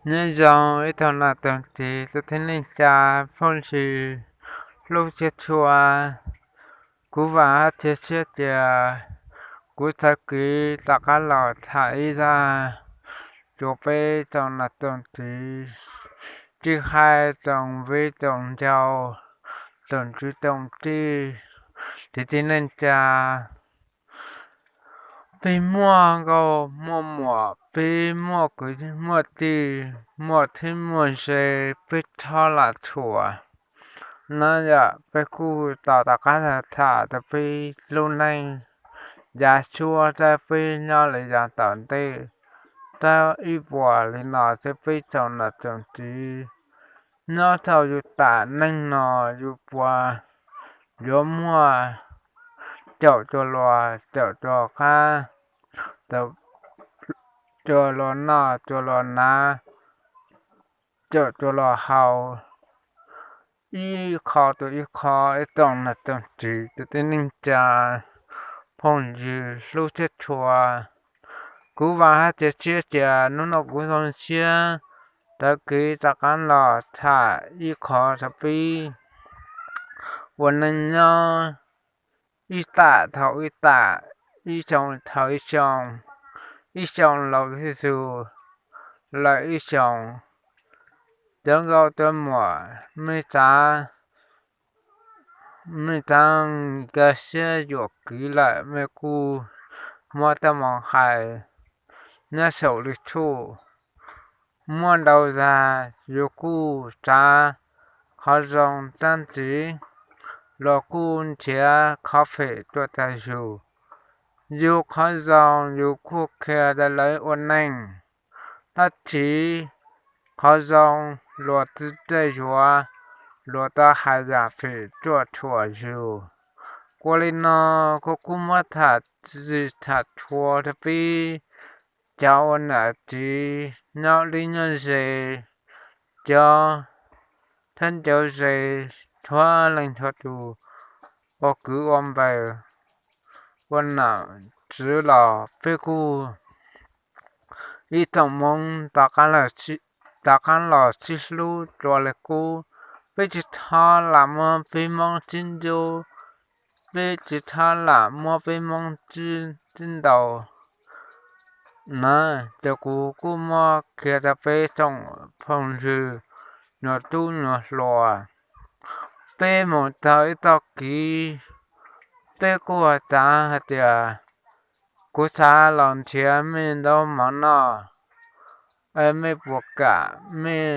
Nyob zoo ib tsoom nam tsoom txiv kwv tij neej tsa phooj ywg hlub tshua tshua. Kuv vam thiab cia siab tias kuv txoj kev tom qab los tham ib zaj rau peb tsoom nam tsoom txiv, tsis hais tsoom viv tsoom ncaus, tsoom kwv tsoom tij, kwv tij neej tsa. Peb muaj nkauj muaj muam, peb muaj kwv muaj tij, muaj tub muaj ze, peb txhob lam thuam. No yog peb kuj tau tom qab tham rau peb lub neej yav tshiab rau peb nyob li yav tom ntej. Rau ib puas li no thiab peb tsoom nam tsoom txiv nyob rau yus tam neej no yus puas yuav muaj caum cua luag caum cua qab, caum cua luag noj cua luag hnav, caum cua luag haus, ib qho rau ib qho. Ib tsoom nam tsoom txiv kwv tij neej tsa phooj ywg hlub tshua tshua, kuv vam thiab cia siab tias hnub no kuv zoo siab tau kev rov qab los tham ib qho rau peb ua neej nyob ib tam dhau ib tam, ib xyoo dhau ib xyoo, ib xyoo laus ib xyoo, laus ib xyoo. Cov nkauj cov muam, mej txav, mej txav nkag siab yuam kev lawm mej kuj muab tej moo hais nyob saum lwm tshuaj. Muaj ntau zag yus kuj tsav qhov zoo txab ntxiv, los kuj nrhiav qhov phem tuaj rau yus. Yus qhov zoo yus kuj qhia rau lawv ua neej. Tab sis qhov zoo luag tsis txawj yuav, luag tau hais yam phem ruaj thuam yus. Ua li no kuv kuj muab tham txij tham txhua rau peb cov ua niam txiv nyob deb nyob ze, cov thab cov ze, txhua leej txhua tus, ua kwv ua npawg, ua nam txwv los peb kuj ib tsoom Hmoob tom qab los sib hlub dua li qub. Peb tsis txhob lam muab peb Hmoob sib nrub, peb tsis txhob lam muab peb Hmoob sib ntaus na. Ces kuv kuj muab qhia rau peb tsoom phooj ywg, nyuag tub nyuag hluas, peb mus txog ib txoj kev, peb kuj xav hais tias kuv xav los nrhiav mej ntaub mov noj, es mej puas kam mej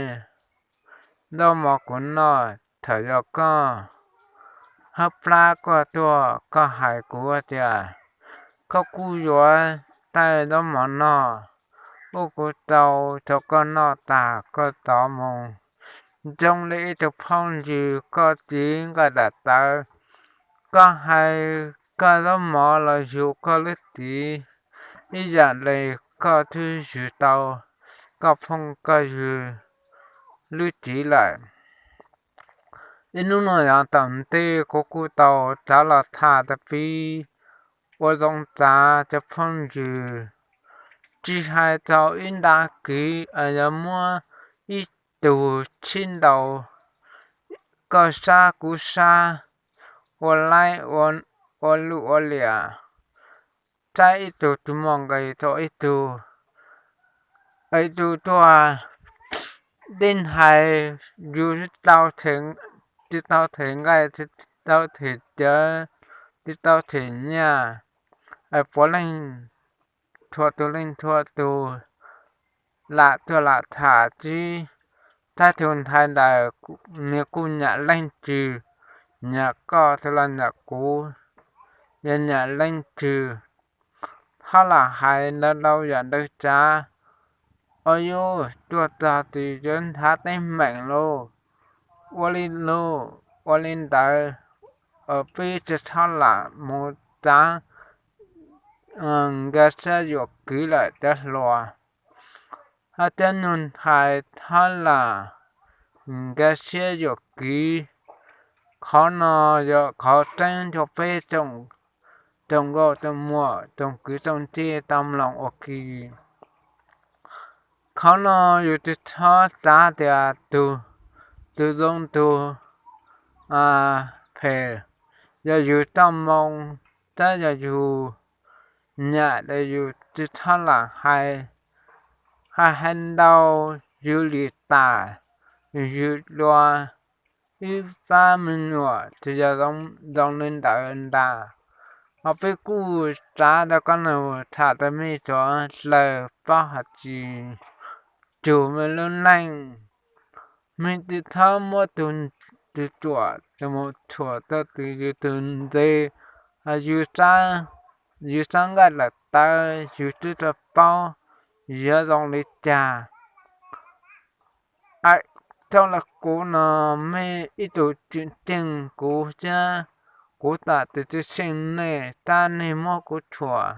ntaub mov kuv noj? Thaum yog koj hab plab koj tuaj koj hais kuv tias koj kuj yuav tej ntaub mov noj, ua kuv tau rau koj noj tas koj tov mus. Zoo li ib tug phooj ywg koj cev nqaij daim tawv, koj hais koj zaub mov los yug koj lub txiv, ib yam li koj twb yug tau koj phooj koj ywg lub txiv lawm. Ib hnub no yav tom ntej kuv kuj tau rov los tham rau peb ua zoo txav cov phooj ywg, tsis hais rau ib nta kev es yog muab ib tug txhib ntaus, koj sab kuv sab, ua laib ua luj ua liam, saib ib tug tsis muaj nqis rau ib tug, ib tug tuaj teb hais yus tsis tau them nqaij, tsis tau them cawv, tsis tau them nyiaj, es puav leej txhua tus leej txhua tus lam tuaj lam tham txib, tab tus ntxhais ntawd nws kuj nyam leej twg, nyam koj thiab los nyam kuv, yog nyam leej twg, txhob lam hais ntau ntau yam ntau tsav. Ua yus tuaj txog twg yuav nrhav teeb meem lauj, ua li lauj, ua li ntawd, peb tsis txhob lam mus txav nkag siab yuam kev lawm cov hluas. Hab cov nyuag ntxhais txhob lam nkag siab yuam kev. Qhov no yog qhov tseeb rau peb tsoom nkauj tsoom muam tsoom kwv tsoom tij tau mloog ua ke. Qhov no yus tsis txhob xav tias tus zoo tus phem yog yus txoj moo, tab yog yus nyam es yus tsis txhob lam hais, hais hais ntau yus li tas, yus dua ib pab me nyuam tsis yog zoo li ntawd ntag. Ho peb kuj tsav rau koj nug tham rau mej cov laus paub hais tsis cuag mej lub neej. Mej tsis txhob muab tus, tus ruam tus mus thuam rau tus yus tus ntse, yus sab nqaij daim tawv yus twb tau paub yuav zoo li cas. Txoj lus kuv no, mej ib tug tseem ceeb kuv thiab, kuv tam tus tsis seej nej, tab nej muab kuv thuam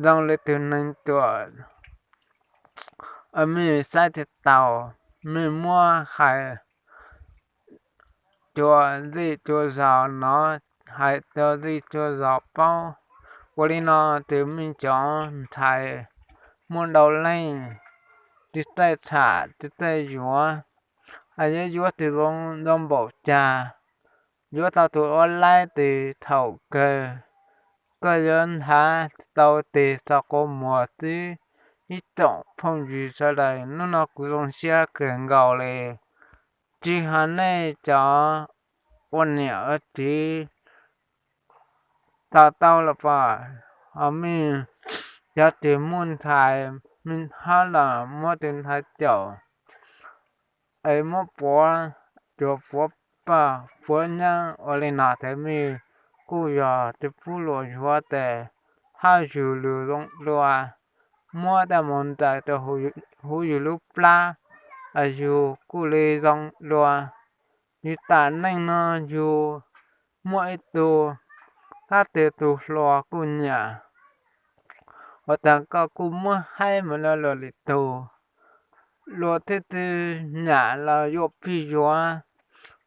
zoo li tus neeg ruam, mej saib tsis taus, mej muab hais rua zej rua zos no, hais rua zej rua zos paub. Ua li no ces mej cov ntxhais muaj ntau leej tsis txawj txham tsis txawj yuav, yuav yuav tus zoo npaum cas, yuav tau tus uas laib tes thaum kawg koj yuav nthav tau tes txog qhov muag xwb. Ib tsoom phooj ywg sawv daws, hnub no kuv zoo siab kawg nkaus li, tsis hais nej cov ua niam ua txiv tau tau los pom, ho mej cov tsis muaj ntxhais, mej hab los muab tus ntxhais caum es muab puav cuag puav paj puav nyaab ua li no ces mej kuj yog tus pub luas yuav tes hab yug lug zoo dua, muab tej mus nraim rau huv yug lub plab, yug kuj li zoo dua. Yug tam neej no yug muaj ib tug, hab tes tus hluas kuj nyam, ua tas koj kuj muab haib mus rau luag lwm tug, luag twb tsis nyam los yuav plig yuav.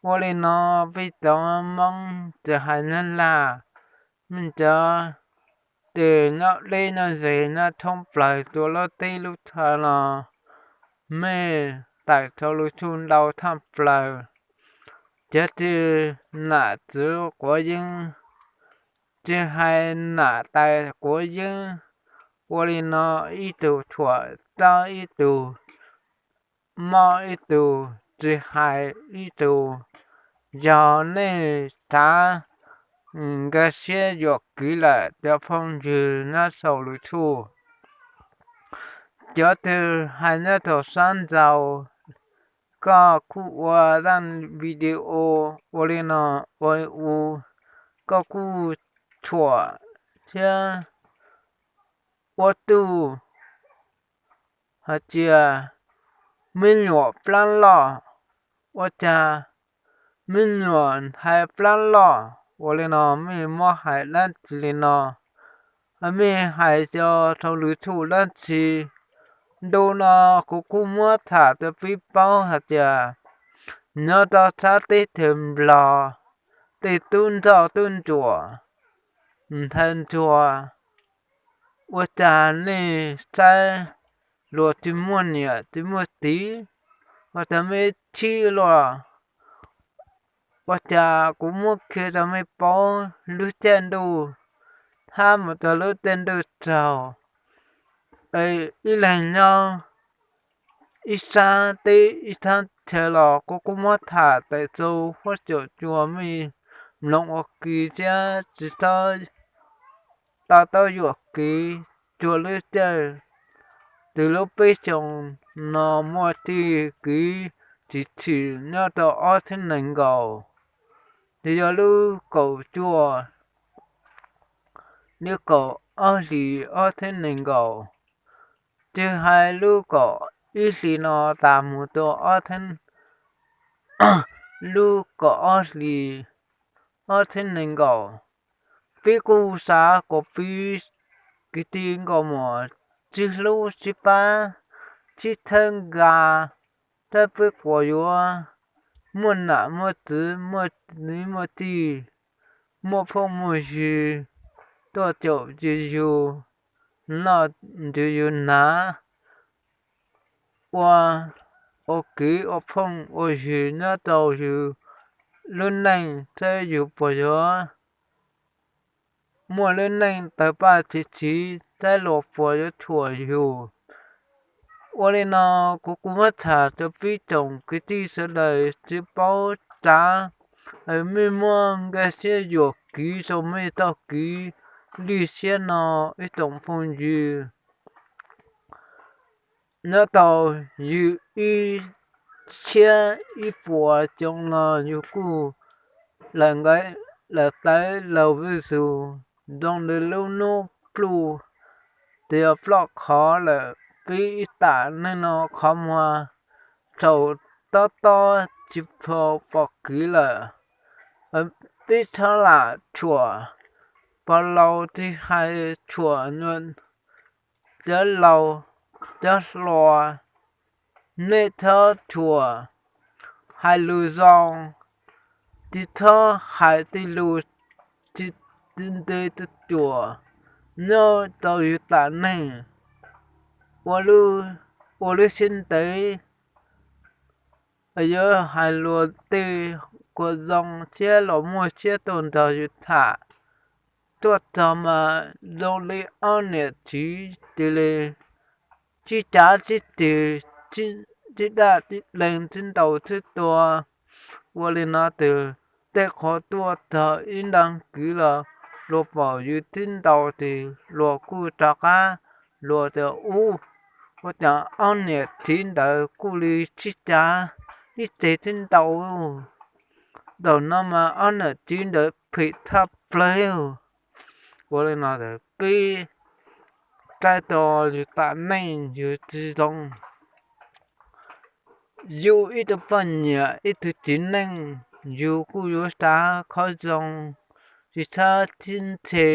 Ua li no peb cov Moob tsis hais Nyab Laj, mej cov tes nyob deb nyob ze nyob thoob plaws rua lub teb lub chaw no, mej tawm rau lug txuj ntau thaj plaws, cov tsis nam txwv quav yeeb, tsis hais nam tais quav yeeb, ua li no ib tug thuam txob ib tug, mob ib tug, tsis hais ib tug. Yog nej xav nkag siab yuam kev lawm cov phooj ywg nyob saum lwm txuj, cov twg hais nyob thaum sab nraud, koj kuj ua zaj video ua li no ua u, koj kuj thuam thiab ua tuj hais tias me nyuam plab loj, ua cas me nyuam ntxhais plab loj, ua li no mej muab hais dab tsi li no, mej hais xyov rau lwm txuj dab tsi. Ntu no kuv kuj muab tham rau peb paub hais tias nyob rau sab teb chaws Nplog, tej tub ntsoj tub ntsuam, ntxhais ntsuag, ua cas nej saib luag tsis muaj niam tsis muaj txiv, ua cas mej chim luaj. Ua cas kuv muab qhia rau mej paub lub caij ntuj, hab mus rau lub caij ntuj tsaus, ib leeg nyob ib sab teb ib sab chaw los kuv kuj muab tham tawm rau huab cua mej mloog ua ke thiab tsis txhob to taub yuam kev cuag lub caij. Tws lub peb xyoos no muaj tej kev tsis txhim nyob rau ob txhiab nees nkaum, nws yog lub kaum cuaj, lub kaum ob hlis ob txhiab nees nkaum, tsis hais lub kaum ib hlis no tas mus rau ob txhiab, lub kaum ob hlis ob txhiab nees nkaum. Peb kuj xav kom peb kwv tij nkauj muam sib hlub sib pab, sib txhawb nqa, thiab peb kuas yuav muaj nam muaj txiv, muaj txiv muaj tij, muaj phooj muaj ywg tuaj caum yug, noj nrug yug hnav, ua, ua kwv ua phooj ua ywg nyob rau yus lub neej thiab yus puas yuav muaj lub neej tawg paj txi txiv thiab luag puas yuav thuam yus. Ua li no, kuv kuj muab tham rau peb tsoom kwv tij sawv daws tsis paub tsav, mej muab nkag siab yuam kev rau mej txoj kev lwj siab no, ib tsoom phooj ywg. Nyob tau yus ib txhiab ib puas xyoo no yus kuj lawm nqe lawm tawv laug vwj zus zoo li lub hnub pluj, tias ploj qhov lawm, peb ib tam neej no qhov muag tsaus tob tob tsis pom kev lawm. Peb txhob lam thuam, pog laus tsis hais thuam cov laus cov hluas, nej txhob thuam, hais lus zoo, tsis txhob hais tej lus tsis ntev tsis cuam nyob rau yus tam neej. Ua lub siab ntev, yuav hais lus tej kuj zoo thiab los muaj siab tuaj nrog yus tham. Tuaj txog mas zoo li ob niam txiv tis li, tsis cav tsis tis, tsis daj tsis lees tsis ntaus tsis tua. Ua li no tes, tej qhov tuaj txog ib nta kwv los luag pom yus tsis ntaus tes luag kuj rov qab, luag tias ub, ua cas ob niam txiv ntawd kuj li tsis cav ib teg tsis ntaus. Zaum no mas ob niam txiv ntawd phem thaj plaws. Ua li no peb saib tau yus tam neej yus tsis zoo. Yus ib tug poj niam ib tug txiv neej, yus kuj yuav xav qhov zoo, tsis txhob sib ntxhe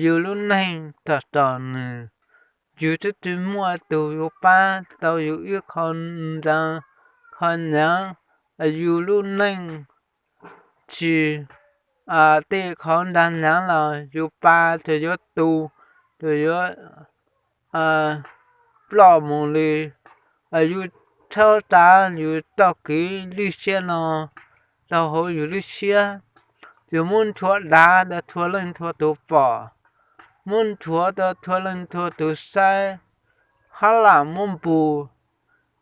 yus lub neej rau rau nws. Yus twb tsis muaj tus yuav pab tau yus ib qho nra qho nyaav, yus lub neej tsis, tej qhov nra nyaav los yus pa tsuas yuav tu, tsuas yuav ploj mus li. Yus txhob tsav yus txoj kev lwj siab no rau hauv yus lub siab. Yus muab nrhuav dav rau txhua leej txhua tus pom, muab nrhuav rau txhua leej txhua tus saib, hab lam muab npus.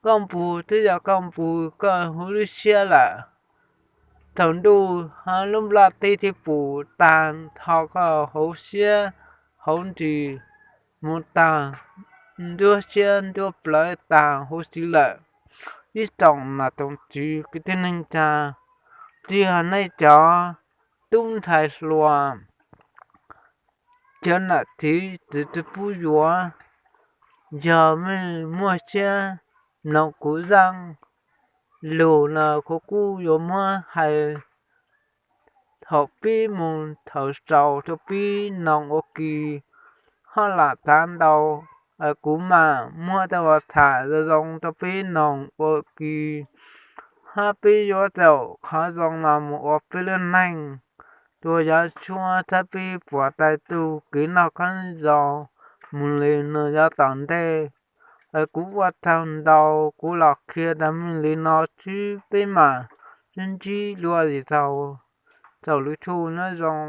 Koj npus twb yog koj npus koj hauv lub siab lawm. Thaum ntuj ho lub nplaj teb thiaj pum tag nrho koj hauv siab hauv ntsws mus tag, nruab siab nruab plawv tag huv si lawm. Ib tsoom nam tsoom tswv kwv tij neej tsa, tsis hais nej cov tub ntxhais hluas, cov nam txiv txwv tsis pub yuav, yog mej muaj siab mloog kuv zaj lus no kuv kuj yuav muab hais thaum pib mus thaum xaus rau peb mloog ua ke, hab lam txav ntau. Kuv mam muab tej uas tham zoo zoo rau peb mloog ua ke, hab peb yuav tau qhov zoo no mus ua peb lub neej. Tuas yav tshuab txhab peb puas tais tug kev noj qab zos mus li no yav tom ntej. Kuv ua tsaug ntau, kuv los qhia tag mej li no xwb, peb mam sib ntsib dua zim zaus. Txaus lwm tshuj nyob zoo.